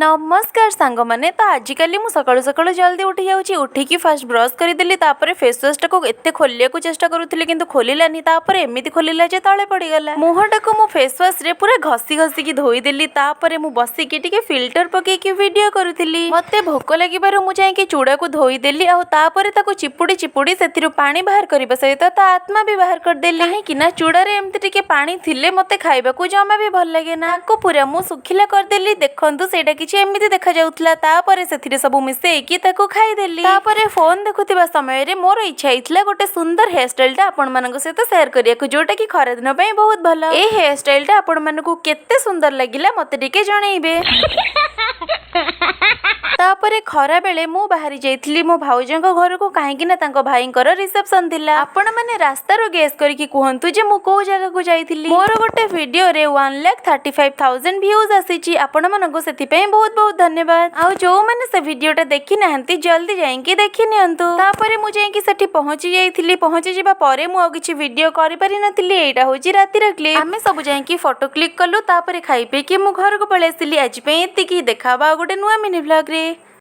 ନମସ୍କାର ସାଙ୍ଗମାନେ। ତ ଆଜିକାଲି ମୁଁ ସକାଳୁ ସକାଳୁ ଜଲ୍ଦି ଉଠି ଯାଉଛି। ଉଠିକି ଫାଷ୍ଟ ବ୍ରସ୍ କରିଦେଲି। ତାପରେ ଫେସ୍ ୱାଶ୍ଟାକୁ ଏତେ ଖୋଲିବାକୁ ଚେଷ୍ଟା କରୁଥିଲି, କିନ୍ତୁ ଖୋଲିଲାନି। ତାପରେ ଏମିତି ଖୋଲିଲା ଯେ ତଳେ ପଡ଼ିଗଲା। ମୁହଁଟାକୁ ମୁଁ ଫେସ୍ ୱାଶ୍ରେ ପୁରା ଘଷି ଘଷିକି ଧୋଇଦେଲି। ତାପରେ ମୁଁ ବସିକି ଟିକେ ଫିଲ୍ଟର ପକେଇକି ଭିଡ଼ିଓ କରୁଥିଲି। ମତେ ଭୋକ ଲାଗିବାରୁ ମୁଁ ଯାଇକି ଚୁଡ଼ାକୁ ଧୋଇଦେଲି ଆଉ ତାପରେ ତାକୁ ଚିପୁଡ଼ି ଚିପୁଡ଼ି ସେଥିରୁ ପାଣି ବାହାର କରିବା ସହିତ ତା ଆତ୍ମା ବି ବାହାର କରିଦେଲି, କାହିଁକି ନା ଚୁଡ଼ାରେ ଏମିତି ଟିକେ ପାଣି ଥିଲେ ମତେ ଖାଇବାକୁ ଜମା ବି ଭଲ ଲାଗେ ନା। ତାକୁ ପୁରା ମୁଁ ଶୁଖିଲା କରିଦେଲି। ଦେଖନ୍ତୁ, ସେଇଟା କିଛି ଏମିତି ଦେଖାଯାଉଥିଲା। ତାପରେ ସେଥିରେ ସବୁ ମିଶେଇକି ତାକୁ ଖାଇଦେଲି। ତାପରେ ଫୋନ ଦେଖୁଥିବା ସମୟରେ ମୋର ଇଚ୍ଛା ହେଇଥିଲା ଗୋଟେ ସୁନ୍ଦର ହେୟାର ଷ୍ଟାଇଲଟା ଆପଣମାନଙ୍କ ସହିତ ସେୟାର କରିବାକୁ, ଯୋଉଟା କି ଖରାଦିନ ପାଇଁ ବହୁତ ଭଲ। ଏଇ ହେୟାର ଷ୍ଟାଇଲଟା ଆପଣମାନଙ୍କୁ କେତେ ସୁନ୍ଦର ଲାଗିଲା, ମତେ ଟିକେ ଜଣେଇବେ। ତାପରେ ଖରା ବେଳେ ମୁଁ ବାହାରି ଯାଇଥିଲି ମୋ ଭାଉଜଙ୍କ ଘରକୁ, କାହିଁକି ନା ତାଙ୍କ ଭାଇଙ୍କର ରିସେପସନ ଥିଲା। ଆପଣମାନେ ରାସ୍ତାରୁ ଗେସ୍ କରିକି କୁହନ୍ତୁ ଯେ ମୁଁ କୋଉ ଜାଗାକୁ ଯାଇଥିଲି। ମୋର ଗୋଟେ ଭିଡିଓରେ 1,35,000 views ଆସିଛି। ଆପଣମାନଙ୍କୁ ସେଥିପାଇଁ ବହୁତ ବହୁତ ଧନ୍ୟବାଦ। ଆଉ ଯୋଉମାନେ ସେ ଭିଡିଓଟା ଦେଖି ନାହାନ୍ତି, ଜଲ୍ଦି ଯାଇକି ଦେଖି ନିଅନ୍ତୁ। ତାପରେ ମୁଁ ଯାଇକି ସେଠି ପହଞ୍ଚି ଯାଇଥିଲି। ପହଞ୍ଚି ଯିବା ପରେ ମୁଁ ଆଉ କିଛି ଭିଡିଓ କରିପାରି ନଥିଲି। ଏଇଟା ହଉଛି ରାତିର କ୍ଲିପ୍। ଆମେ ସବୁ ଯାଇକି ଫଟୋ କ୍ଲିକ୍ କଲୁ। ତାପରେ ଖାଇ ପିଇକି ମୁଁ ଘରକୁ ପଳେଇ ଆସିଲି। ଆଜି ପାଇଁ ଏତିକି। ଦେଖା ହବା ଆଉ ଗୋଟେ ନୂଆ ମିନି ଭ୍ଲଗରେ।